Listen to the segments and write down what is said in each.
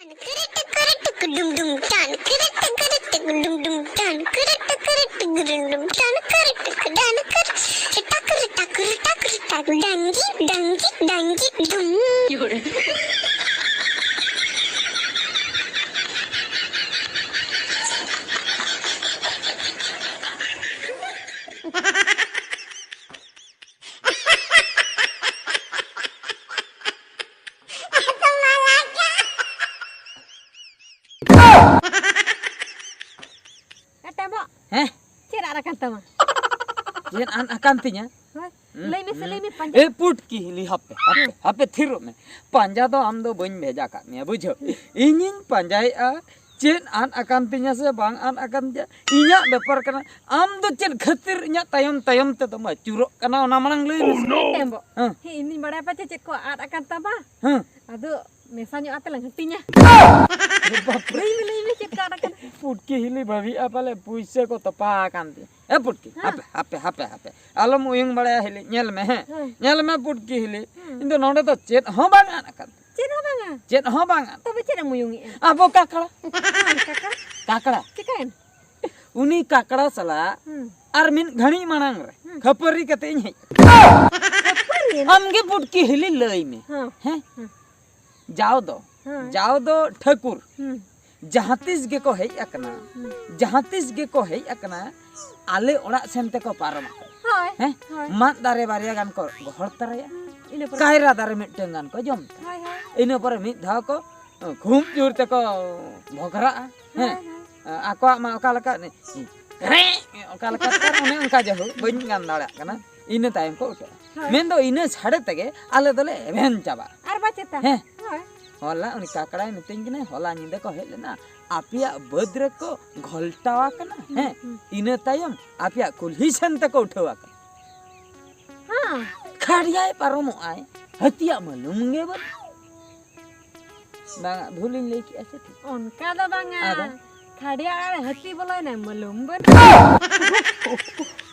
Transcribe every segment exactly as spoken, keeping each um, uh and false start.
Dum dum dan, dum dum dan, dum dum dan, dangi dangi dangi dum. ᱮ ᱴᱮᱢᱵᱚᱜ᱾ ᱦᱮᱸ? ᱪᱮᱫ ᱨᱟᱜ ᱟᱠᱟᱱ ᱛᱟᱢᱟ? ᱪᱮᱫ ᱟᱱ ᱟᱠᱟᱱ ᱛᱤᱧᱟ? ᱦᱳᱭ᱾ ᱦᱩᱸ, ᱞᱟᱹᱭ ᱢᱮᱥᱮ, ᱦᱩᱸ᱾ ᱞᱟᱹᱭ ᱢᱮ, ᱯᱟᱸᱡᱟ᱾ ᱮ ᱯᱩᱴᱠᱤ ᱦᱤᱞᱤ, ᱦᱟᱯᱮ, ᱦᱟᱯᱮ, ᱦᱩᱸ᱾ ᱦᱟᱯᱮ, ᱛᱷᱤᱨᱚᱜ ᱢᱮ᱾ ᱯᱟᱸᱡᱟ ᱫᱚ ᱟᱢ ᱫᱚ ᱵᱟᱹᱧ ᱵᱷᱮᱡᱟ ᱠᱟᱜ ᱢᱮᱭᱟ, ᱵᱩᱡᱷᱟᱹᱣ? ᱦᱩᱸ᱾ ᱤᱧᱤᱧ ᱯᱟᱸᱡᱟᱭᱮᱫᱼᱟ, ᱪᱮᱫ ᱟᱱ ᱟᱠᱟᱱ ᱛᱤᱧᱟ ᱥᱮ ᱵᱟᱝ ᱟᱱ ᱟᱠᱟᱱ ᱛᱤᱧᱟ, ᱤᱧᱟᱹᱜ ᱵᱮᱯᱟᱨ ᱠᱟᱱᱟ᱾ ᱟᱢ ᱫᱚ ᱪᱮᱫ ᱠᱷᱟᱹᱛᱤᱨ ᱤᱧᱟᱹᱜ ᱛᱟᱭᱚᱢ ᱛᱟᱭᱚᱢ ᱛᱮᱫᱚᱢ ᱟᱹᱪᱩᱨᱚᱜ ᱠᱟᱱᱟ, ᱚᱱᱟ ᱢᱟᱲᱟᱝ ᱞᱟᱹᱭ ᱢᱮᱥᱮ᱾ ᱦᱮᱸ, ᱴᱮᱢᱵᱚᱜ᱾ ᱦᱮᱸ᱾ ᱦᱮᱸ, ᱤᱧ ᱫᱩᱧ ᱵᱟᱲᱟᱭᱟ ᱯᱟᱪᱮ ᱪᱮᱫ ᱠᱚ ᱟᱫ ᱟᱠᱟᱱ ᱛᱟᱢᱟ᱾ ᱦᱮᱸ᱾ ᱟᱫᱚ ᱢᱮᱥᱟ ᱧᱚᱜ ᱟᱛᱮ ᱞᱟᱝ ᱦᱟᱹᱴᱤᱧᱟ᱾ ᱵᱟᱯᱨᱮ᱾ ᱞᱟᱹᱭ ᱢᱮ, ᱞᱟᱹᱭ ᱢᱮ, ᱪᱮᱫ ᱠᱚ ᱟᱫ ᱟᱠᱟᱱ? ᱯᱩᱴᱠᱤ ᱦᱤᱞᱤ ᱵᱷᱟᱹᱵᱤᱜᱼᱟ ᱯᱟᱞᱮ ᱯᱩᱭᱥᱟᱹ ᱠᱚ ᱛᱚᱯᱟ ᱟᱠᱟᱱ ᱛᱤᱧᱟ᱾ ᱮ ᱯᱩᱴᱠᱤ, ᱦᱮᱸ᱾ ᱦᱟᱯᱮ, ᱦᱟᱯᱮ, ᱦᱟᱯᱮ, ᱦᱟᱯᱮ᱾ ᱟᱞᱚᱢ ᱩᱭᱩᱝ ᱵᱟᱲᱟᱭᱟ ᱦᱤᱞᱤ, ᱧᱮᱞ ᱢᱮ, ᱦᱮᱸ᱾ ᱦᱮᱸ᱾ ᱧᱮᱞ ᱢᱮ ᱯᱩᱴᱠᱤ ᱦᱤᱞᱤ, ᱦᱮᱸ᱾ ᱤᱧ ᱫᱚ ᱱᱚᱰᱮ ᱫᱚ ᱪᱮᱫ ᱦᱚᱸ ᱵᱟᱝ ᱟᱫ ᱟᱠᱟᱱ᱾ ᱪᱮᱫ ᱦᱚᱸ ᱵᱟᱝᱟ? ᱪᱮᱫ ᱦᱚᱸ ᱵᱟᱝ ᱟᱫ᱾ ᱛᱚᱵᱮ ᱪᱮᱫ ᱮᱢ ᱩᱭᱩᱝᱮᱜᱼᱟ? ᱟᱵᱚ ᱠᱟᱠᱲᱟ᱾ ᱦᱮᱸ, ᱠᱟᱠᱲᱟ᱾ ᱠᱟᱠᱲᱟ᱾ ᱪᱤᱠᱟᱹᱭᱮᱱ? ᱩᱱᱤ ᱠᱟᱠᱲᱟ ᱥᱟᱞᱟᱜ ᱦᱩᱸ᱾ ᱟᱨ ᱢᱤᱫ ᱜᱷᱟᱹᱲᱤᱡ ᱢᱟᱲᱟᱝ ᱨᱮ ᱦᱩᱸ᱾ ᱠᱷᱟᱹᱯᱟᱹᱨᱤ ᱠᱟᱛᱮ ᱤᱧ ᱦᱮᱡ ᱟᱠᱟᱱᱟ᱾ ᱠᱷᱟᱹᱯᱟᱹᱨᱤ? ᱟᱢᱜᱮ ᱯᱩᱴᱠᱤ ᱦᱤᱞᱤ ᱞᱟᱹᱭ ᱢᱮ᱾ ᱦᱮᱸ᱾ ᱦᱮᱸ? ᱦᱮᱸ᱾ ᱡᱟᱣ ᱫᱚ, ᱦᱮᱸ᱾ ᱡᱟᱣ ᱫᱚ ᱴᱷᱟᱹᱠᱩᱨ ᱦᱩᱸ᱾ ᱡᱟᱦᱟᱸ ᱛᱤᱥ ᱜᱮᱠᱚ ᱦᱮᱡ ᱟᱠᱟᱱᱟ, ᱦᱩᱸ᱾ ᱡᱟᱦᱟᱸ ᱛᱤᱥ ᱜᱮᱠᱚ ᱦᱮᱡ ᱟᱠᱟᱱᱟ, ᱟᱞᱮ ᱚᱲᱟᱜ ᱥᱮᱱ ᱛᱮᱠᱚ ᱯᱟᱨᱚᱢ ᱟᱠᱟᱱᱟ᱾ ᱦᱳᱭ, ᱦᱮᱸ? ᱦᱳᱭ᱾ ᱢᱟᱫ ᱫᱟᱨᱮ ᱵᱟᱨᱭᱟ ᱜᱟᱱ ᱠᱚ ᱜᱚᱦᱚᱲ ᱛᱟᱨᱟᱭᱟ, ᱦᱩᱸ, ᱤᱱᱟᱹ ᱯᱚᱨᱮ ᱠᱟᱭᱨᱟ ᱫᱟᱨᱮ ᱢᱤᱫᱴᱟᱝ ᱜᱟᱱ ᱠᱚ ᱡᱚᱢ ᱛᱟᱨᱟᱭᱟ᱾ ᱦᱳᱭ, ᱦᱳᱭ᱾ ᱤᱱᱟᱹ ᱯᱚᱨᱮ ᱢᱤᱫ ᱫᱷᱟᱣ ᱠᱚ ᱠᱷᱩᱵ ᱡᱳᱨ ᱛᱮᱠᱚ ᱵᱷᱚᱜᱽᱨᱟᱜᱼᱟ᱾ ᱦᱮᱸ᱾ ᱦᱳᱭ, ᱦᱳᱭ᱾ ᱟᱠᱚᱣᱟᱜ ᱢᱟ ᱚᱠᱟ ᱞᱮᱠᱟ, ᱚᱠᱟ ᱞᱮᱠᱟ ᱛᱮ ᱚᱱᱮ ᱚᱱᱠᱟ ᱡᱟᱭᱦᱳᱠ, ᱵᱟᱹᱧ ᱜᱟᱱ ᱫᱟᱲᱮᱭᱟᱜ ᱠᱟᱱᱟ᱾ ᱤᱱᱟᱹ ᱛᱟᱭᱚᱢ ᱠᱚ ᱩᱴᱷᱟᱹᱜᱼᱟ᱾ ᱦᱳᱭ᱾ ᱢᱮᱱᱫᱚ ᱤᱱᱟᱹ ᱥᱟᱰᱮ ᱛᱮᱜᱮ ᱟᱞᱮ ᱫᱚᱞᱮ ᱮᱵᱷᱮᱱ ᱪᱟᱵᱟᱜᱼᱟ᱾ ᱟᱨ ᱵᱟᱪᱮᱛᱟ? ᱦᱮᱸ᱾ ᱦᱳᱭ᱾ ᱦᱚᱞᱟ ᱩᱱᱤ ᱠᱟᱠᱲᱟᱭ ᱢᱤᱛᱟᱹᱧ ᱠᱟᱱᱟᱭ, "ᱦᱚᱞᱟ ᱧᱤᱫᱟᱹ ᱠᱚ ᱦᱮᱡ ᱞᱮᱱᱟ, ᱟᱯᱮᱭᱟᱜ ᱵᱟᱹᱫᱽ ᱨᱮᱠᱚ ᱜᱷᱚᱞᱴᱟᱣ ᱟᱠᱟᱱᱟ, ᱦᱩᱸ, ᱦᱮᱸ? ᱦᱩᱸ᱾ ᱤᱱᱟᱹ ᱛᱟᱭᱚᱢ ᱟᱯᱮᱭᱟᱜ ᱠᱩᱞᱦᱤ ᱥᱮᱱ ᱛᱮᱠᱚ ᱩᱴᱷᱟᱹᱣ ᱟᱠᱟᱱᱟ᱾" ᱦᱮᱸ᱾ ᱠᱷᱟᱲᱭᱟᱭ ᱯᱟᱨᱚᱢᱚᱜ ᱟᱭ, ᱦᱟᱹᱛᱤᱭᱟᱜ ᱢᱟᱹᱞᱩᱢ ᱜᱮ ᱵᱟᱹᱱᱩᱜ᱾ ᱵᱟᱝᱟ, ᱵᱷᱩᱞᱤᱧ ᱞᱟᱹᱭ ᱠᱮᱜᱼᱟ ᱥᱮ ᱴᱷᱤᱠ? ᱚᱱᱠᱟ ᱫᱚ ᱵᱟᱝᱟ᱾ ᱟᱫᱚ? ᱠᱷᱟᱰᱭᱟ ᱚᱲᱟᱜ ᱨᱮ ᱦᱟᱹᱛᱤ ᱵᱚᱞᱚᱭᱮᱱᱟᱭ, ᱢᱟᱹᱞᱩᱢ ᱵᱟᱹᱱᱩᱜ᱾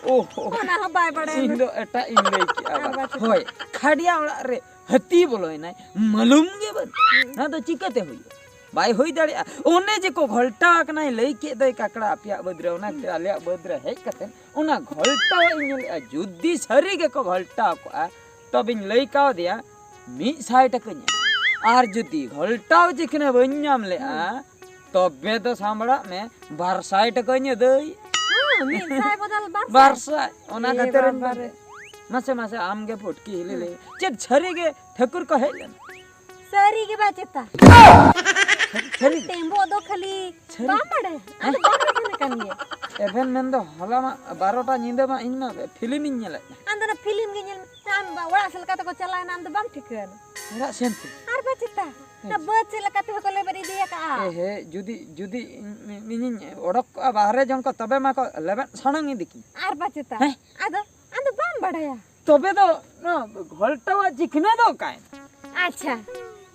ᱳᱦᱳ᱾ ᱚᱱᱟ ᱦᱚᱸ ᱵᱟᱭ ᱵᱟᱲᱟᱭᱟ ᱤᱧ ᱱᱩᱭ᱾ ᱫᱚ ᱮᱴᱟᱜ ᱤᱧ ᱞᱟᱹᱭ ᱠᱮᱜᱼᱟ᱾ ᱟᱨ ᱵᱟ᱾ ᱵᱟᱪᱮᱛᱟ? ᱦᱳᱭ, ᱠᱷᱟᱰᱭᱟ ᱚᱲᱟᱜ ᱨᱮ ᱦᱟᱹᱛᱤ ᱵᱚᱞᱚᱭᱮᱱᱟᱭ, ᱢᱟᱹᱞᱩᱢ ᱜᱮ ᱵᱟᱹᱱᱩᱜ᱾ ᱦᱩᱸ᱾ ᱱᱚᱣᱟ ᱫᱚ ᱪᱤᱠᱟᱹᱛᱮ ᱦᱩᱭᱩᱜᱼᱟ? ᱵᱟᱭ ᱦᱩᱭ ᱫᱟᱲᱮᱭᱟᱜᱼᱟ᱾ ᱚᱱᱮ ᱡᱮ ᱠᱚ ᱜᱷᱚᱞᱴᱟᱣ ᱟᱠᱟᱱᱟᱭ, ᱞᱟᱹᱭ ᱠᱮᱫ ᱫᱚᱭ ᱠᱟᱠᱲᱟ ᱟᱯᱮᱭᱟᱜ ᱵᱟᱹᱫᱽ ᱨᱮ, ᱚᱱᱟ ᱠᱷᱟᱹᱛᱤᱨ ᱟᱞᱮᱭᱟᱜ ᱵᱟᱹᱫᱽ ᱨᱮ ᱦᱮᱡ ᱠᱟᱛᱮ ᱚᱱᱟ ᱜᱷᱚᱞᱴᱟᱣ ᱤᱧ ᱧᱮᱞᱮᱫᱼᱟ᱾ ᱡᱩᱫᱤ ᱥᱟᱹᱨᱤ ᱜᱮᱠᱚ ᱜᱷᱚᱞᱴᱟᱣ ᱠᱚᱜᱼᱟ, ᱛᱚᱵᱮᱧ ᱞᱟᱹᱭ ᱠᱟᱣᱫᱮᱭᱟ ᱢᱤᱫ ᱥᱟᱭ ᱴᱟᱠᱟᱧ ᱮᱢᱟ᱾ ᱟᱨ ᱡᱩᱫᱤ ᱜᱷᱚᱞᱴᱟᱣ ᱪᱤᱠᱷᱱᱟᱹ ᱵᱟᱹᱧ ᱧᱟᱢ ᱞᱮᱜᱼᱟ, ᱛᱚᱵᱮ ᱫᱚ ᱥᱟᱢᱵᱲᱟᱜ ᱢᱮ, ᱵᱟᱨ ᱥᱟᱭ ᱴᱟᱠᱟᱧ ᱟᱹᱫᱟᱹᱭ᱾ ᱦᱮᱸ, ᱢᱤᱫ ᱥᱟᱭ ᱵᱚᱫᱚᱞ ᱵᱟᱨ ᱥᱟᱭ᱾ ᱵᱟᱨ ᱥᱟᱭ, ᱚᱱᱟ ᱮ ᱠᱷᱟᱹᱛᱤᱨ ᱤᱧ ᱵᱟᱵᱟ ᱨᱮ᱾ ᱢᱟᱥᱮ, ᱢᱟᱥᱮ, ᱟᱢ ᱜᱮ ᱯᱩᱴᱠᱤ ᱦᱤᱞᱤ ᱞᱟᱹᱭ ᱢᱮ᱾ ᱪᱮᱫ ᱥᱟᱹᱨᱤ ᱜᱮ ᱴᱷᱟᱹᱠᱩᱨ ᱠᱚ ᱦᱮᱡ ᱞᱮᱱᱟ? ᱥᱟᱹᱨᱤ ᱜᱮ ᱵᱟ ᱪᱮᱛᱟ᱾ ᱥᱟᱹᱨᱤ, ᱥᱟᱹᱨᱤ ᱜᱮ? ᱴᱮᱢᱵᱚᱜ ᱫᱚ ᱠᱷᱟᱹᱞᱤ ᱥᱟᱹᱨᱤ? ᱵᱟᱢ ᱵᱟᱲᱟᱭᱟ? ᱟᱢ ᱫᱚ ᱵᱟᱢ ᱵᱟᱲᱟᱭ ᱠᱟᱱ ᱜᱮᱭᱟ᱾ ᱮᱵᱷᱮᱱ ᱢᱮᱱ ᱫᱚ ᱦᱚᱞᱟ ᱢᱟ ᱵᱟᱨᱚᱴᱟ ᱧᱤᱫᱟᱹ ᱢᱟ ᱤᱧ ᱢᱟ ᱯᱷᱤᱞᱢ ᱤᱧ ᱧᱮᱞᱮᱫ᱾ ᱟᱢ ᱫᱚ ᱚᱱᱟ ᱯᱷᱤᱞᱢ ᱜᱮ ᱧᱮᱞ ᱢᱮ᱾ ᱟᱢ ᱵᱟ ᱚᱲᱟᱜ ᱥᱮᱫ ᱞᱮᱠᱟ ᱛᱮᱠᱚ ᱪᱟᱞᱟᱣᱮᱱᱟ, ᱟᱢ ᱫᱚ ᱵᱟᱢ ᱴᱷᱤᱠᱟᱹᱭᱟᱱᱟ᱾ ᱚᱲᱟᱜ ᱥᱮᱱ ᱛᱮ? ᱟᱨ ᱵᱟ ᱪᱮᱛᱟ᱾ ᱚᱱᱟ ᱵᱟᱹᱫᱽ ᱥᱮᱫ ᱞᱮᱠᱟ ᱛᱮᱦᱚᱸ ᱠᱚ ᱞᱮᱵᱮᱫ ᱤᱫᱤᱭᱟᱠᱟᱜᱼᱟ᱾ ᱮ ᱦᱮ, ᱡᱩᱫᱤ, ᱡᱩᱫᱤ ᱤᱧ, ᱤᱧᱤᱧ ᱚᱰᱚᱠ ᱠᱚᱜᱼᱟ ᱵᱟᱦᱨᱮ ᱡᱚᱝ ᱠᱚ, ᱛᱚᱵᱮ ᱢᱟ ᱠᱚ ᱞᱮᱵᱮᱫ ᱥᱟᱲᱟᱝ ᱤᱫᱤ ᱠᱤᱧ᱾ ᱟᱨ ᱵᱟ ᱪᱮᱛᱟ᱾ ᱦᱮᱸ? ᱟᱫᱚ ᱟᱢ ᱫᱚ ᱵᱟᱢ ᱵᱟᱲᱟᱭᱟ᱾ ᱛᱚᱵᱮ ᱫᱚ ᱱᱚᱣᱟ ᱜᱷᱚᱞᱴᱟᱣᱟᱜ ᱪᱤᱠᱷᱱᱟᱹ ᱫᱚ ᱚᱠᱟᱭᱮᱱᱟ? ᱟᱪᱪᱷᱟ,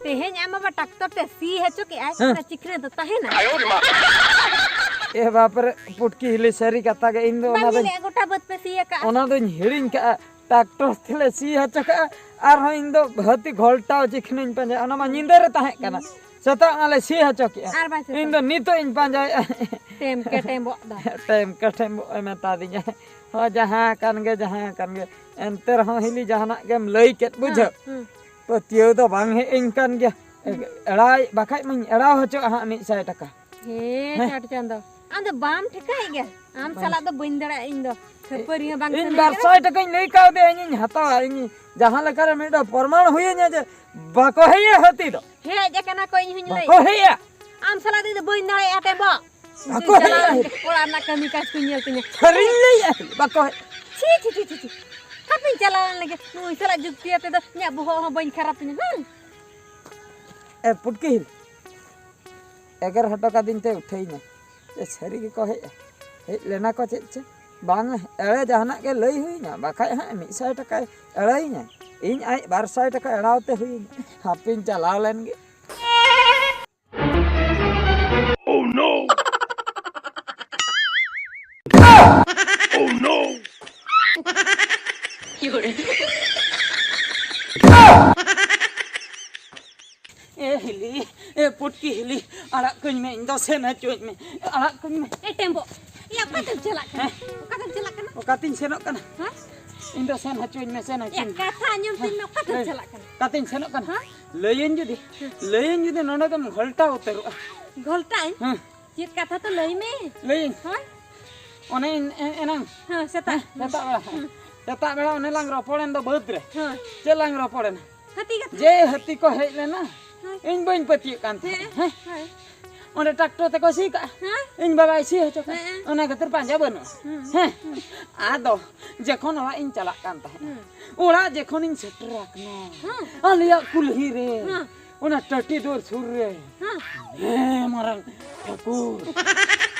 ᱛᱮᱦᱮᱧ ᱟᱢ ᱵᱟᱵᱟ ᱴᱨᱟᱠᱴᱚᱨ ᱛᱮ ᱥᱤ ᱦᱚᱪᱚ ᱠᱮᱜᱼᱟᱭ, ᱦᱮᱸ᱾ ᱚᱱᱟ ᱪᱤᱠᱷᱱᱟᱹ ᱫᱚ ᱛᱟᱦᱮᱱᱟ? ᱮ ᱵᱟᱯᱨᱮ, ᱯᱩᱴᱠᱤ ᱦᱤᱞᱤ, ᱥᱟᱹᱨᱤ ᱠᱟᱛᱷᱟ ᱜᱮ, ᱤᱧ ᱫᱚ ᱚᱱᱟ ᱵᱟᱝ ᱫᱚᱧ, ᱧᱮᱞᱮᱜᱼᱟ, ᱜᱚᱴᱟ ᱵᱟᱹᱫᱽ ᱯᱮ ᱥᱤ ᱟᱠᱟᱜᱼᱟ᱾ ᱚᱱᱟ ᱫᱚᱧ ᱦᱤᱲᱤᱧ ᱠᱟᱜᱼᱟ᱾ ᱴᱨᱟᱠᱴᱚᱨ ᱛᱮᱞᱮ ᱥᱤ ᱦᱚᱪᱚ ᱠᱟᱜᱼᱟ, ᱟᱨᱦᱚᱸ ᱤᱧ ᱫᱚ ᱦᱟᱹᱛᱤ ᱜᱷᱚᱞᱴᱟᱣ ᱪᱤᱠᱷᱱᱟᱹᱧ ᱯᱟᱸᱡᱟᱭᱟ᱾ ᱚᱱᱟ ᱢᱟ ᱧᱤᱫᱟᱹ ᱨᱮ ᱛᱟᱦᱮᱸ ᱠᱟᱱᱟ, ᱥᱮᱛᱟᱜ ᱢᱟᱞᱮ ᱥᱤ ᱦᱚᱪᱚ ᱠᱮᱜᱼᱟ᱾ ᱟᱨ ᱵᱟᱝ ᱥᱮᱛᱟᱜ᱾ ᱤᱧ ᱫᱚ ᱱᱤᱛᱚᱜ ᱤᱧ ᱯᱟᱸᱡᱟᱭᱮᱫᱼᱟ᱾ ᱴᱮᱢ ᱠᱮᱴᱮᱢ ᱵᱚᱜ ᱫᱚ᱾ ᱴᱮᱢ ᱠᱮᱴᱮᱢ ᱵᱚᱜ ᱮ ᱢᱮᱛᱟ ᱫᱤᱧᱟ᱾ ᱦᱳᱭ, ᱡᱟᱦᱟᱸ ᱠᱟᱱ ᱜᱮ, ᱡᱟᱦᱟᱸ ᱠᱟᱱ ᱜᱮ, ᱮᱱᱛᱮ ᱨᱮᱦᱚᱸ ᱦᱤᱞᱤ, ᱡᱟᱦᱟᱱᱟᱜ ᱜᱮᱢ ᱞᱟᱹᱭ ᱠᱮᱫ, ᱵᱩᱡᱷᱟᱹᱣ᱾ ᱦᱩᱸ, ᱦᱩᱸ᱾ ᱯᱟᱹᱛᱭᱟᱹᱣ ᱫᱚ ᱵᱟᱝ ᱦᱮᱡ ᱟᱹᱧ ᱠᱟᱱ ᱜᱮᱭᱟ᱾ ᱮᱲᱟᱭ, ᱵᱟᱠᱷᱟᱡ ᱢᱟᱧ ᱮᱲᱟᱣ ᱦᱚᱪᱚᱜᱼᱟ ᱦᱟᱸᱜ ᱢᱤᱫ ᱥᱟᱭ ᱴᱟᱠᱟ᱾ ᱦᱮᱸ, ᱦᱮᱸ᱾ ᱪᱟᱴ ᱪᱟᱸᱫᱚ, ᱟᱢ ᱫᱚ ᱵᱟᱢ ᱴᱷᱤᱠᱟᱹᱭᱮᱫ ᱜᱮᱭᱟ᱾ ᱟᱢ ᱵᱟᱝ᱾ ᱥᱟᱞᱟᱜ ᱫᱚ ᱵᱟᱹᱧ ᱫᱟᱲᱮᱭᱟᱜᱼᱟ ᱤᱧ ᱫᱚ᱾ ᱠᱷᱟᱹᱯᱟᱹᱨᱤ ᱦᱚᱸ ᱵᱟᱝ ᱤᱧ ᱥᱟᱱᱟᱧ ᱵᱟᱨ ᱠᱟᱱᱟ᱾ ᱥᱟᱭ ᱴᱟᱠᱟᱧ ᱞᱟᱹᱭ ᱠᱟᱣᱫᱮᱭᱟ, ᱤᱧᱤᱧ ᱦᱟᱛᱟᱣᱟ, ᱤᱧ ᱡᱟᱦᱟᱸ ᱞᱮᱠᱟᱨᱮ ᱢᱤᱫᱴᱟᱝ ᱯᱨᱚᱢᱟᱱ ᱦᱩᱭᱟᱹᱧᱟ ᱡᱮ ᱵᱟᱠᱚ ᱦᱮᱡᱼᱟ ᱦᱟᱹᱛᱤ ᱫᱚ᱾ ᱦᱮᱡ ᱟᱠᱟᱱᱟ ᱠᱚ, ᱤᱧ ᱦᱚᱧ ᱞᱟᱹᱭ᱾ ᱵᱟᱠᱚ ᱦᱮᱡᱼᱟ᱾ ᱟᱢ ᱥᱟᱞᱟᱜ ᱫᱚ ᱤᱧ ᱫᱚ ᱵᱟᱹᱧ ᱫᱟᱲᱮᱭᱟᱜᱼᱟ, ᱴᱮᱢᱵᱚᱜ᱾ ᱵᱟᱠᱚ ᱤᱧ ᱦᱮᱡᱼᱟ᱾ ᱪᱟᱞᱟᱣ ᱞᱮᱱ ᱜᱮ, ᱚᱲᱟᱜ ᱨᱮᱱᱟᱜ ᱠᱟᱹᱢᱤ ᱠᱟᱡᱽ ᱠᱚᱧ ᱧᱮᱞ ᱛᱤᱧᱟᱹ᱾ ᱥᱟᱹᱨᱤᱧ ᱞᱟᱹᱭᱮᱫᱼᱟ, ᱵᱟᱠᱚ ᱦᱮᱡ᱾ ᱪᱷᱤ, ᱪᱷᱤ, ᱪᱷᱤ, ᱪᱷᱤ, ᱪᱷᱤ᱾ ᱦᱟᱯᱮᱧ ᱪᱟᱞᱟᱣ ᱞᱮᱱ ᱜᱮ, ᱱᱩᱭ ᱥᱟᱞᱟᱜ ᱡᱩᱠᱛᱤ ᱟᱛᱮ ᱫᱚ ᱤᱧᱟᱹᱜ ᱵᱚᱦᱚᱜ ᱦᱚᱸ ᱵᱟᱹᱧ ᱠᱷᱟᱨᱟᱯ ᱛᱤᱧᱟᱹ᱾ ᱦᱩᱸ᱾ ᱮ ᱯᱩᱴᱠᱤ ᱦᱤᱞᱤ, ᱮᱜᱮᱨ ᱦᱚᱴᱚ ᱠᱟᱹᱫᱤᱧ ᱛᱮ ᱩᱴᱷᱟᱹᱭᱤᱧᱟᱹ᱾ ᱮ, ᱥᱟᱹᱨᱤ ᱜᱮᱠᱚ ᱦᱮᱡ, ᱦᱮᱡ ᱞᱮᱱᱟ ᱠᱚ ᱪᱮᱫ ᱪᱚ? ᱵᱟᱝ, ᱮᱲᱮ ᱡᱟᱦᱟᱱᱟᱜ ᱜᱮ ᱞᱟᱹᱭ ᱦᱩᱭᱱᱟ, ᱵᱟᱠᱷᱟᱡ ᱦᱟᱸᱜ ᱢᱤᱫ ᱥᱟᱭ ᱴᱟᱠᱟᱭ ᱮᱲᱮᱭᱤᱧᱟ᱾ ᱤᱧ ᱟᱡ ᱵᱟᱨ ᱥᱟᱭ ᱴᱟᱠᱟ ᱮᱲᱟᱣ ᱛᱮ ᱦᱩᱭᱤᱧᱟ᱾ ᱦᱟᱯᱮᱧ ᱪᱟᱞᱟᱣ ᱞᱮᱱ ᱜᱮ᱾ Oh no! Oh no! ᱮ ᱦᱤᱞᱤ, ᱮ ᱯᱩᱴ ᱠᱤᱦᱞᱤ, ᱟᱲᱟᱜ ᱠᱟᱹᱧ ᱢᱮ, ᱤᱧ ᱫᱚ ᱥᱮᱱ ᱦᱚᱪᱚᱧ ᱢᱮ, ᱟᱲᱟᱜ ᱠᱟᱹᱧ ᱢᱮ᱾ ᱮ ᱴᱮᱢᱵᱚ, ᱭᱟ, ᱚᱠᱟᱛᱮᱢ ᱪᱟᱞᱟᱜ ᱠᱟᱱᱟ? ᱦᱮᱸ? ᱚᱠᱟᱛᱮᱢ ᱪᱟᱞᱟᱜ ᱠᱟᱱᱟ? ᱚᱠᱟᱛᱤᱧ ᱥᱮᱱᱚᱜ ᱠᱟᱱᱟ? ᱦᱮᱸ? ᱤᱧ ᱫᱚ ᱥᱮᱱ ᱦᱚᱪᱚᱧ ᱢᱮ, ᱥᱮᱱ ᱭᱟ, ᱦᱚᱪᱚᱧ ᱢᱮ᱾ ᱠᱟᱛᱷᱟ ᱟᱸᱡᱚᱢ ᱛᱤᱧ ᱢᱮ, ᱚᱠᱟᱛᱮᱢ ᱦᱮᱸ᱾ ᱪᱟᱞᱟᱜ ᱠᱟᱱᱟ? ᱚᱠᱟᱛᱤᱧ ᱥᱮᱱᱚᱜ ᱠᱟᱱᱟ? ᱦᱮᱸ? ᱞᱟᱹᱭᱟᱹᱧ ᱡᱩᱫᱤ, ᱦᱮᱸ᱾ ᱞᱟᱹᱭᱟᱹᱧ ᱡᱩᱫᱤ ᱱᱚᱰᱮ ᱫᱚᱢ ᱜᱷᱚᱞᱴᱟᱣ ᱩᱛᱟᱹᱨᱚᱜᱼᱟ᱾ ᱜᱷᱚᱞᱴᱟᱜ ᱟᱹᱧ? ᱦᱮᱸ᱾ ᱪᱮᱫ ᱠᱟᱛᱷᱟ ᱛᱚ ᱞᱟᱹᱭ ᱢᱮ᱾ ᱞᱟᱹᱭᱟᱹᱧ᱾ ᱦᱳᱭ᱾ ᱚᱱᱮ ᱮᱱ-, ᱮᱱ-, ᱮᱱᱟᱝ᱾ ᱦᱮᱸ, ᱥᱮᱛᱟᱜ᱾ ᱦᱮᱸ, ᱥᱮᱛᱟᱜ ᱵᱮᱲᱟ᱾ ᱦᱮᱸ᱾ ᱥᱮᱛᱟᱜ ᱵᱮᱲᱟ ᱚᱱᱮ ᱞᱟᱝ ᱨᱚᱯᱚᱲᱮᱱ ᱫᱚ ᱵᱟᱹᱫᱽ ᱨᱮ᱾ ᱦᱮᱸ᱾ ᱪᱮᱫ ᱞᱟᱝ ᱨᱚᱯᱚᱲᱮᱱᱟ? ᱦᱟᱹᱛᱤ ᱠᱟᱛᱷᱟ᱾ ᱡᱮ ᱦᱟᱹᱛᱤ ᱠᱚ ᱦᱮᱡ ᱞᱮᱱᱟ, ᱦᱮᱸ᱾ ᱤᱧ ᱵᱟᱹᱧ ᱯᱟᱹᱛᱭᱟᱹᱜ ᱠᱟᱱ ᱛᱟᱦᱮᱸᱫ᱾ ᱦᱮᱸ᱾ ᱦᱮᱸ? ᱦᱮᱸ᱾ ᱚᱸᱰᱮ ᱴᱨᱟᱠᱴᱚᱨ ᱛᱮᱠᱚ ᱥᱤ ᱠᱟᱜᱼᱟ᱾ ᱦᱮᱸ᱾ ᱤᱧ ᱵᱟᱵᱟᱭ ᱥᱤ ᱦᱚᱪᱚ ᱠᱟᱜᱼᱟ᱾ ᱦᱮᱸ᱾ ᱚᱱᱟ ᱠᱷᱟᱹᱛᱤᱨ ᱯᱟᱸᱡᱟ ᱵᱟᱹᱱᱩᱜᱼᱟ᱾ ᱦᱮᱸ᱾ ᱦᱮᱸ᱾ ᱦᱮᱸ᱾ ᱟᱫᱚ ᱡᱚᱠᱷᱚᱱ ᱚᱲᱟᱜ ᱤᱧ ᱪᱟᱞᱟᱜ ᱠᱟᱱ ᱛᱟᱦᱮᱸᱫ, ᱦᱮᱸ᱾ ᱚᱲᱟᱜ ᱡᱚᱠᱷᱚᱱᱤᱧ ᱥᱮᱴᱮᱨ ᱟᱠᱟᱱᱟ, ᱦᱮᱸ᱾ ᱟᱞᱮᱭᱟᱜ ᱠᱩᱞᱦᱤ ᱨᱮ, ᱦᱮᱸ᱾ ᱚᱱᱟ ᱴᱟᱹᱴᱤ ᱫᱩᱣᱟᱹᱨ ᱥᱩᱨ ᱨᱮ, ᱦᱮᱸ᱾ ᱦᱮᱸ, ᱢᱟᱨᱟᱝ ᱴᱷᱟᱹᱠᱩᱨ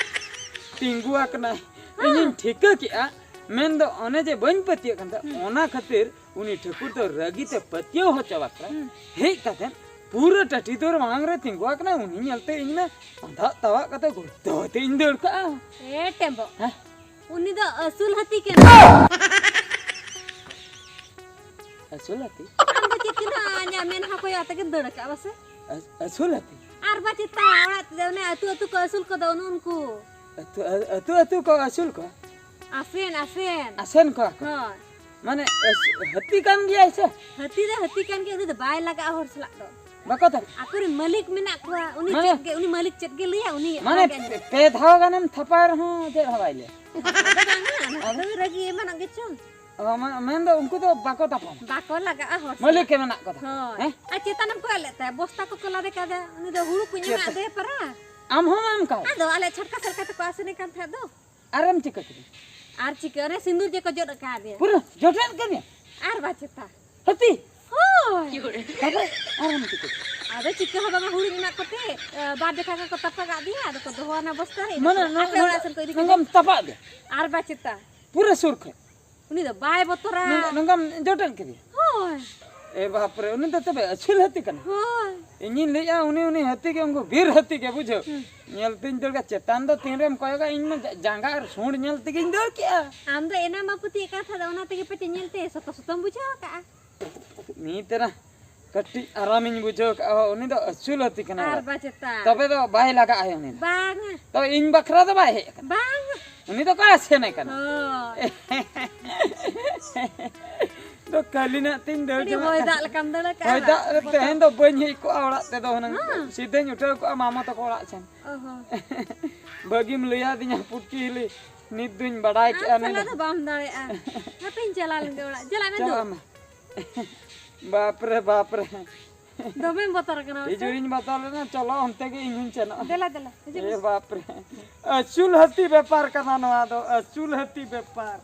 ᱛᱤᱸᱜᱩ ᱟᱠᱟᱱᱟᱭ᱾ ᱦᱮᱸ᱾ ᱤᱧᱤᱧ ᱴᱷᱤᱠᱟᱹ ᱠᱮᱜᱼᱟ, ᱢᱮᱱᱫᱚ ᱚᱱᱮ ᱡᱮ ᱵᱟᱹᱧ ᱯᱟᱹᱛᱭᱟᱹᱜ ᱠᱟᱱ ᱛᱟᱦᱮᱸᱫ, ᱦᱩᱸ᱾ ᱚᱱᱟ ᱠᱷᱟᱹᱛᱤᱨ ᱩᱱᱤ ᱴᱷᱟᱹᱠᱩᱨ ᱫᱚ ᱨᱟᱹᱜᱤ ᱛᱮ ᱯᱟᱹᱛᱭᱟᱹᱣ ᱦᱚᱪᱚ ᱵᱟᱠᱷᱨᱟ ᱦᱩᱸ᱾ ᱦᱮᱡ ᱠᱟᱛᱮ ᱯᱩᱨᱟᱹ ᱴᱟᱹᱴᱤ ᱫᱩᱣᱟᱹᱨ ᱢᱟᱲᱟᱝ ᱨᱮ ᱛᱤᱸᱜᱩ ᱟᱠᱟᱱᱟᱭ᱾ ᱩᱱᱤ ᱧᱮᱞᱛᱮ ᱤᱧ ᱢᱟ ᱟᱸᱫᱷᱟᱜ ᱛᱟᱣᱟᱜ ᱠᱟᱛᱮ ᱜᱚᱲᱛᱚ ᱟᱛᱮ ᱤᱧ ᱫᱟᱹᱲ ᱠᱟᱜᱼᱟ᱾ ᱮ ᱴᱮᱢᱵᱚ᱾ ᱦᱮᱸ? ᱩᱱᱤ ᱫᱚ ᱟᱹᱥᱩᱞ ᱦᱟᱹᱛᱤ ᱠᱟᱱᱟᱭ᱾ ᱟᱹᱥᱩᱞ ᱦᱟᱹᱛᱤ? ᱟᱢ ᱫᱚ ᱪᱮᱫ ᱪᱚ ᱱᱟᱜ ᱟᱧᱟᱜ ᱢᱮᱫᱦᱟ ᱠᱚᱭᱚᱜ ᱟᱛᱮ ᱜᱮᱢ ᱫᱟᱹᱲ ᱟᱠᱟᱜᱼᱟ ᱵᱟᱥᱮ? ᱟᱹᱥ-, ᱟᱹᱥᱩᱞ ᱦᱟᱹᱛᱤ? ᱟᱨ ᱵᱟ ᱪᱮᱛᱟ, ᱚᱲᱟᱜ ᱛᱮ ᱚᱱᱮ ᱟᱹᱛᱩ ᱟᱹᱛᱩ ᱠᱚ ᱟᱹᱥᱩᱞ ᱠᱚᱫᱚ ᱩᱱ ᱩᱱᱠᱩ᱾ ᱟᱹᱛᱩ, ᱟ-, ᱟᱹᱛᱩ ᱟᱹᱛᱩ ᱠᱚ ᱟᱹᱥᱩᱞ ᱠᱚᱣᱟ? ᱟᱥᱮᱱ, ᱟᱥᱮᱱ᱾ ᱟᱥᱮᱱ ᱠᱚᱣᱟ ᱠᱚ? ᱦᱳᱭ᱾ ᱢᱟᱱᱮ ᱟᱹᱥ-, ᱦᱟᱹᱛᱤ ᱠᱟᱱ ᱜᱮᱭᱟᱭ ᱥᱮ? ᱦᱟᱹᱛᱤ ᱫᱚ ᱦᱟᱹᱛᱤ ᱠᱟᱱ ᱜᱮᱭᱟ, ᱩᱱᱤ ᱫᱚ ᱵᱟᱭ ᱞᱟᱜᱟᱜᱼᱟ ᱦᱚᱲ ᱥᱟᱞᱟᱜ ᱫᱚ᱾ ᱵᱟᱠᱚ ᱛᱟᱯᱟᱢ? ᱟᱠᱚᱨᱮᱱ ᱢᱟᱹᱞᱤᱠ ᱢᱮᱱᱟᱜ ᱠᱚᱣᱟ, ᱩᱱᱤ ᱢᱟᱱᱮ ᱪᱮᱫ ᱜᱮ, ᱩᱱᱤ ᱢᱟᱹᱞᱤᱠ ᱪᱮᱫ ᱜᱮ ᱞᱟᱹᱭᱟ, ᱩᱱᱤ ᱢᱟᱱᱮ ᱚᱱᱟ ᱜᱮ ᱟᱸᱡᱚᱢᱟ᱾ ᱯᱮ ᱫᱷᱟᱣ ᱜᱟᱱᱮᱢ ᱛᱷᱟᱯᱟᱭ ᱨᱮᱦᱚᱸ ᱪᱮᱫ ᱦᱚᱸ ᱵᱟᱭ ᱞᱟᱹᱭᱟ᱾ ᱚᱱᱟ ᱫᱚ ᱵᱟᱝᱟ, ᱚᱱᱟ ᱟᱫᱚ? ᱫᱚ ᱨᱟᱹᱜᱤ ᱮᱢᱟᱱᱚᱜ ᱜᱮᱪᱚᱝ᱾ ᱚ, ᱢᱟ-, ᱢᱮᱱᱫᱚ ᱩᱱᱠᱩ ᱫᱚ ᱵᱟᱠᱚ ᱛᱟᱯᱟᱢᱟ᱾ ᱵᱟᱠᱚ ᱞᱟᱜᱟᱜᱼᱟ ᱦᱚᱲ ᱢᱟᱹᱞᱤᱠ ᱥᱟᱞᱟᱜ᱾ ᱜᱮ ᱢᱮᱱᱟᱜ ᱠᱚᱫᱟ᱾ ᱦᱳᱭ᱾ ᱦᱮᱸ? ᱟᱨ ᱪᱮᱛᱟᱱᱮᱢ ᱠᱚᱭᱚᱜ ᱞᱮᱫ ᱛᱟᱭᱟ? ᱵᱚᱥᱛᱟ ᱠᱚᱠᱚ ᱞᱟᱫᱮ ᱠᱟᱫᱟ᱾ ᱩᱱᱤ ᱫᱚ ᱦᱩᱲᱩ ᱠᱚ ᱧᱟᱢᱟ ᱪᱮᱛᱟᱱ᱾ ᱟᱫᱮ ᱯᱟᱨᱟ᱾ ᱟᱢ ᱦᱚᱸ ᱮᱢ ᱠᱟᱣ᱾ ᱟᱫᱚ ᱟᱞᱮ ᱪᱷᱟᱴᱠᱟ ᱥᱮᱫ ᱞᱮᱠᱟ ᱛᱮᱠᱚ ᱟᱥᱮᱱᱮ ᱠᱟᱱ ᱛᱟᱦᱮᱸᱫ ᱫᱚ᱾ ᱟᱨᱮᱢ ᱪᱤᱠᱟᱹ ᱠᱮᱫᱟ? ᱟᱨ ᱪᱤᱠᱟᱹ? ᱚᱱᱮ ᱥᱤᱸᱫᱩᱨ ᱡᱮ ᱠᱚ ᱡᱚᱫ ᱟᱠᱟᱫᱮᱭᱟ᱾ ᱯᱩᱨᱟᱹ ᱡᱚᱴᱮᱫ ᱠᱮᱫᱮᱭᱟ? ᱟᱨ ᱵᱟ ᱪᱮᱛᱟ᱾ ᱦᱟᱹᱛᱤ? ᱦᱳᱭ᱾ ᱛᱟᱯᱚᱨᱮ ᱟᱨᱮᱢ ᱪᱤᱠᱟᱹ ᱠᱮᱫᱟ? ᱟᱫᱚ ᱪᱤᱠᱟᱹ ᱦᱚᱸ ᱵᱟᱝᱟ, ᱦᱩᱲᱩᱧ ᱮᱢᱟᱜ ᱠᱚᱛᱮ, ᱮ, ᱵᱟᱨ ᱡᱚᱠᱷᱟ ᱜᱮᱠᱚ ᱛᱟᱯᱟ ᱠᱟᱜ ᱫᱮᱭᱟ, ᱟᱫᱚ ᱠᱚ ᱫᱚᱦᱚ ᱟᱱᱟ ᱵᱚᱥᱛᱟ ᱨᱮ, ᱤᱱᱟᱹ ᱢᱟᱱᱮ ᱯᱚᱨᱮ ᱱᱚ-, ᱟᱯᱮ ᱱᱚ-, ᱚᱲᱟᱜ ᱥᱮᱱ ᱠᱚ ᱤᱫᱤ ᱠᱮᱫᱮᱭᱟ᱾ ᱱᱚᱝᱠᱟᱢ ᱛᱟᱯᱟᱜ ᱫᱮᱭᱟ? ᱟᱨ ᱵᱟ ᱪᱮᱛᱟ᱾ ᱯᱩᱨᱟᱹ ᱥᱩᱨ ᱠᱷᱚᱡ? ᱩᱱᱤ ᱫᱚ ᱵᱟᱭ ᱵᱚᱛᱚᱨᱟ᱾ ᱱᱚᱝᱠᱟ, ᱱᱚᱝᱠᱟᱢ ᱡᱚᱴᱮᱫ ᱠᱮᱫᱮᱭᱟ? ᱦᱳᱭ᱾ ᱮ ᱵᱟᱯ ᱨᱮ, ᱩᱱᱤ ᱫᱚ ᱛᱚᱵᱮ ᱟᱹᱥᱩᱞ ᱦᱟᱹᱛᱤ ᱠᱟᱱᱟ? ᱦᱳᱭ᱾ ᱤᱧᱤᱧ ᱞᱟᱹᱭᱮᱜᱼᱟ, ᱩᱱᱤ, ᱩᱱᱤ ᱦᱟᱹᱛᱤ ᱜᱮ, ᱩᱱᱠᱩ ᱵᱤᱨ ᱦᱟᱹᱛᱤ ᱜᱮ, ᱵᱩᱡᱷᱟᱹᱣ᱾ ᱦᱩᱸ᱾ ᱧᱮᱞ ᱛᱤᱧ ᱫᱟᱹᱲ ᱠᱟᱜᱼᱟ, ᱪᱮᱛᱟᱱ ᱫᱚ ᱛᱤᱱ ᱨᱮᱢ ᱠᱚᱭᱚᱜᱟ, ᱤᱧ ᱢᱟ ᱡᱟ-, ᱡᱟᱸᱜᱟ ᱟᱨ ᱥᱩᱸᱰ ᱧᱮᱞ ᱛᱮᱜᱮᱧ ᱫᱟᱹᱲ ᱠᱮᱜᱼᱟ᱾ ᱟᱢ ᱫᱚ ᱮᱱᱟᱢ ᱢᱟ ᱯᱩᱛᱤ ᱠᱟᱛᱷᱟ ᱫᱚ, ᱚᱱᱟ ᱛᱮᱜᱮ ᱯᱟᱪᱮ ᱧᱮᱞ ᱛᱮ ᱥᱚᱛᱚ ᱥᱚᱛᱚᱢ ᱵᱩᱡᱷᱟᱹᱣ ᱠᱟᱜᱼᱟ᱾ ᱢᱤᱫ ᱛᱮᱨᱟ, ᱠᱟᱹᱴᱤᱡ ᱟᱨᱟᱢᱤᱧ ᱵᱩᱡᱷᱟᱹᱣ ᱠᱟᱜᱼᱟ ᱦᱳ, ᱩᱱᱤ ᱫᱚ ᱟᱹᱥᱩᱞ ᱦᱟᱹᱛᱤ ᱠᱟᱱᱟᱭ᱾ ᱟᱨ ᱵᱟ ᱪᱮᱛᱟ᱾ ᱛᱚᱵᱮ ᱫᱚ ᱵᱟᱭ ᱞᱟᱜᱟᱜᱼᱟ ᱩᱱᱤ ᱫᱚ᱾ ᱵᱟᱝ᱾ ᱛᱚ ᱤᱧ ᱵᱟᱠᱷᱨᱟ ᱫᱚ ᱵᱟᱭ ᱦᱮᱡ ᱟᱠᱟᱱᱟ᱾ ᱵᱟᱝ᱾ ᱩᱱᱤ ᱫᱚ ᱚᱠᱟ ᱥᱮᱱ ᱟᱠᱟᱱᱟ? ᱦᱳᱭ᱾ ᱫᱚ ᱠᱷᱟᱹᱞᱤ ᱱᱟᱜ ᱛᱤᱧ ᱫᱟᱹᱲ ᱟᱹᱰᱤ ᱡᱚᱝᱟᱜ ᱦᱚᱭ ᱠᱟᱱᱟ᱾ ᱫᱟᱜ ᱞᱮᱠᱟᱢ ᱫᱟᱹᱲ ᱟᱠᱟᱜᱼᱟ᱾ ᱦᱚᱭ ᱫᱟᱜ ᱨᱮ ᱛᱮᱦᱮᱧ ᱫᱚ ᱵᱟᱹᱧ ᱦᱮᱡ ᱠᱚᱜᱼᱟ ᱚᱲᱟᱜ ᱛᱮᱫᱚ ᱦᱩᱱᱟᱹᱝ᱾ ᱦᱮᱸ᱾ ᱥᱤᱫᱷᱟᱹᱧ ᱩᱴᱷᱟᱹᱣ ᱠᱚᱜᱼᱟ ᱢᱟᱢᱚ ᱛᱟᱠᱚ ᱚᱲᱟᱜ ᱥᱮᱱ᱾ ᱚ ᱦᱚᱸ᱾ ᱵᱷᱟᱹᱜᱤᱢ ᱞᱟᱹᱭᱟᱫᱤᱧᱟ ᱯᱩᱴᱠᱤ ᱦᱤᱞᱤ, ᱱᱤᱛ ᱫᱩᱧ ᱵᱟᱰᱟᱭ ᱠᱮᱜᱼᱟ᱾ ᱟᱢ ᱱᱤᱛ ᱪᱟᱞᱟᱣ ᱫᱚ ᱵᱟᱢ ᱫᱟᱲᱮᱭᱟᱜᱼᱟ᱾ ᱦᱟᱯᱮᱧ ᱪᱟᱞᱟᱣ ᱞᱮᱱᱜᱮ ᱚᱲᱟᱜ᱾ ᱪᱟᱞᱟᱜ ᱢᱮ ᱫᱩ᱾ ᱪᱟᱞᱟᱜ ᱢᱮ᱾ ᱵᱟᱯᱨᱮ, ᱵᱟᱯᱨᱮ᱾ ᱫᱚᱢᱮᱢ ᱵᱚᱛᱚᱨ ᱠᱟᱱᱟ ᱥᱮ? ᱦᱤᱡᱩᱜ ᱤᱧ ᱵᱚᱛᱚᱨ ᱞᱮᱱᱟ, ᱪᱚᱞᱚ ᱚᱱᱛᱮ ᱜᱮ ᱤᱧ ᱦᱚᱧ ᱥᱮᱱᱚᱜᱼᱟ᱾ ᱫᱮᱞᱟ, ᱫᱮᱞᱟ, ᱦᱤᱡᱩᱜ ᱮ ᱢᱮ᱾ ᱵᱟᱯᱨᱮ, ᱟᱹᱥᱩᱞ ᱦᱟᱹᱛᱤ ᱵᱮᱯᱟᱨ ᱠᱟᱱᱟ ᱱᱚᱣᱟ ᱫᱚ, ᱟᱹᱥᱩᱞ ᱦᱟᱹᱛᱤ ᱵᱮᱯᱟᱨ᱾